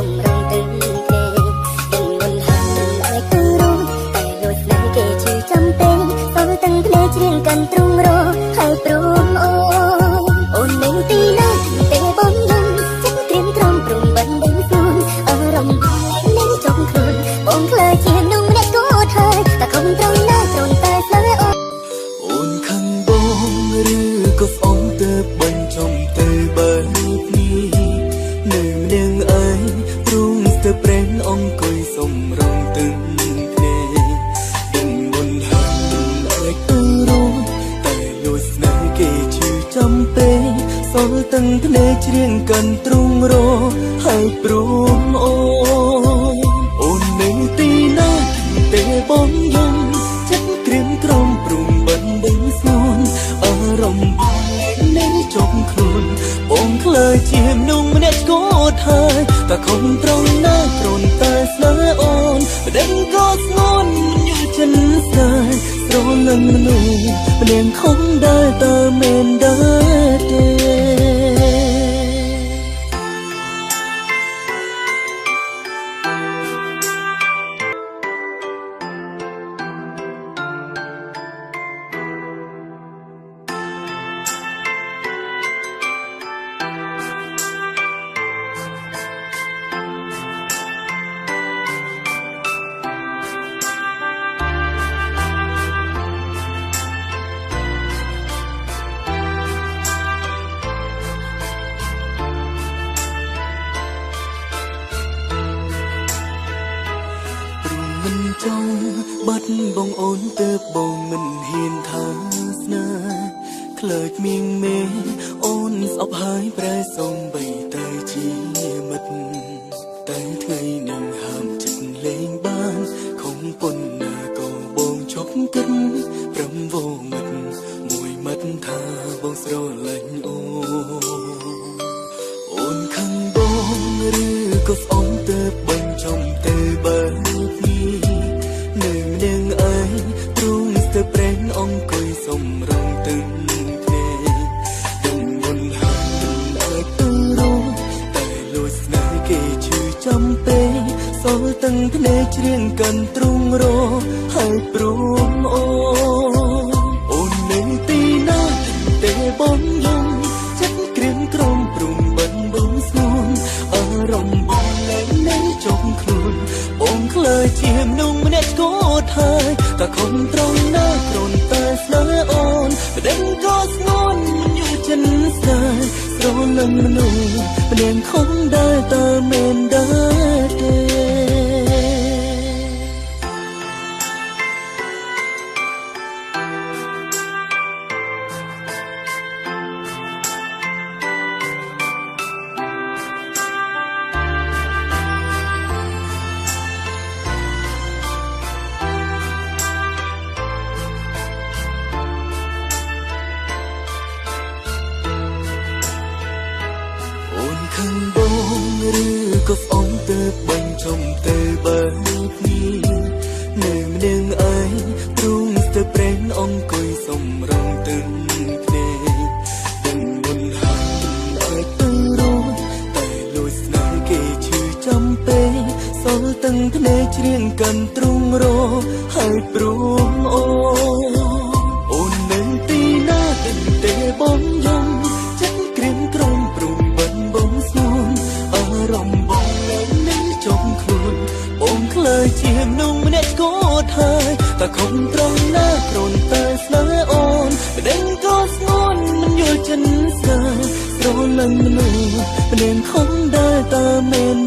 សំរងទឹងភ្នែកដឹងមុនហើយមិនអាចទៅរងតែលួចស្នេហ៍គេឈឺចាំទេសល់ទាំងភ្នែកច្រៀងកាន់ទ្រង់រហើយព្រមអូអូននៅទីណាទេបងយំចិត្តក្រៀមក្រំព្រមបានដឹងស្ងួនអារម្មណ៍នៅចុងខ្លួនបងខ្លាចជានំម្នាក់គត់ហើយតែខំត្រង់ណាត្រង់តែស្នេហ៍អូន អូនខឹងបងឬក៏ស្អប់ទៅបញ្ចំទៅបែបនេះនៅម្នាក់ឯងទ្រូងស្ទើប្រេងអង្គុយសំរងទឹងភ្នែកដឹងមុនហើយមិនអាចទៅរងតែលួចស្នេហ៍គេឈឺចាំពេកសល់ទាំងភ្នែកច្រៀងកាន់ទ្រូងរហើយព្រមអូអូននៅទីណាទេបងយំចិត្តក្រៀមក្រំព្រមបានដឹងស្ងួនអារម្មណ៍បងនៅចុងខ្លួនបងខ្លាចជាមនុស្សម្នាក់ស្គត់ហើយតែខំត្រង់ណាត្រង់តែស្នេហ៍អូនមិនដឹងក៏ស្ងួនមិនយល់ចិនស្នេហ៍ស្រឡាញ់មនុស្សម្នាក់ខំដែរតើមែនដែរទេ មិនចង់បាត់បងអូនទើបបងមិនហ៊ានថាស្នេហ៍ខ្លាចមៀងមេអូនស្អប់ហើយប្រែសំបីតែជាមិត្តតែថ្ងៃនឹងហាមចិត្តលេងបានខំប៉ុណ្ណាក៏បងជប់គិតប្រំវមិត្តមួយមិត្តថាបងស្រឡាញ់អូនអូនខឹងបងឬក៏ស្អប់ទៅបញ្ចំទៅបែបនេះនៅម្នាក់ឯងទ្រូងស្ទើប្រេងអង្គុយសំរងទឹងភ្នែកដឹងមុនហើយមិនអាចទៅរងតែលួចស្នេហ៍គេឈឺចាំពេកសល់ទាំងភ្នែកច្រៀងកាន់ទ្រូងរហើយព្រមអូអូននៅទីណាទេបងយំចិត្តក្រៀមក្រំព្រមបានបងស្ងួនអារម្មណ៍បងនៅចុងខ្លួនបងខ្លាចជាមនុស្សម្នាក់ស្គត់ហើយតែខំត្រង់ណាត្រង់តែស្នេហ៍អូនមិនដឹងក៏ស្ងួនមិនយល់ចិនស្នេហ៍ស្រឡាញ់មនុស្សម្នាក់ខំដែរតើមែនដែរទេអូនខឹងបងឬក៏ស្អប់ទៅបញ្ចំទៅបែបនេះនៅម្នាក់ឯងទ្រូងស្ទើប្រេងអង្គុយសំរងទឹងភ្នែកដឹងមុនហើយមិនអាចទៅរងតែលួចស្នេហ៍គេឈឺចាំពេកសល់ទាំងភ្នែកច្រៀងកាន់ទ្រូងរហើយព្រមអូអូននៅទីណាដឹងទេបងយំចិត្តក្រៀមក្រំព្រមបានបងស្ងួនអារម្មណ៍បងនៅចុងខ្លួនបងខ្លាចជាមនុស្សម្នាក់ស្គត់ហើយតែខំត្រង់ណាត្រង់តែស្នេហ៍អូនមិនដឹងក៏ស្ងួនមិនយល់ចិនស្នេហ៍ស្រឡាញ់មនុស្សម្នាក់ខំដែរតើមែន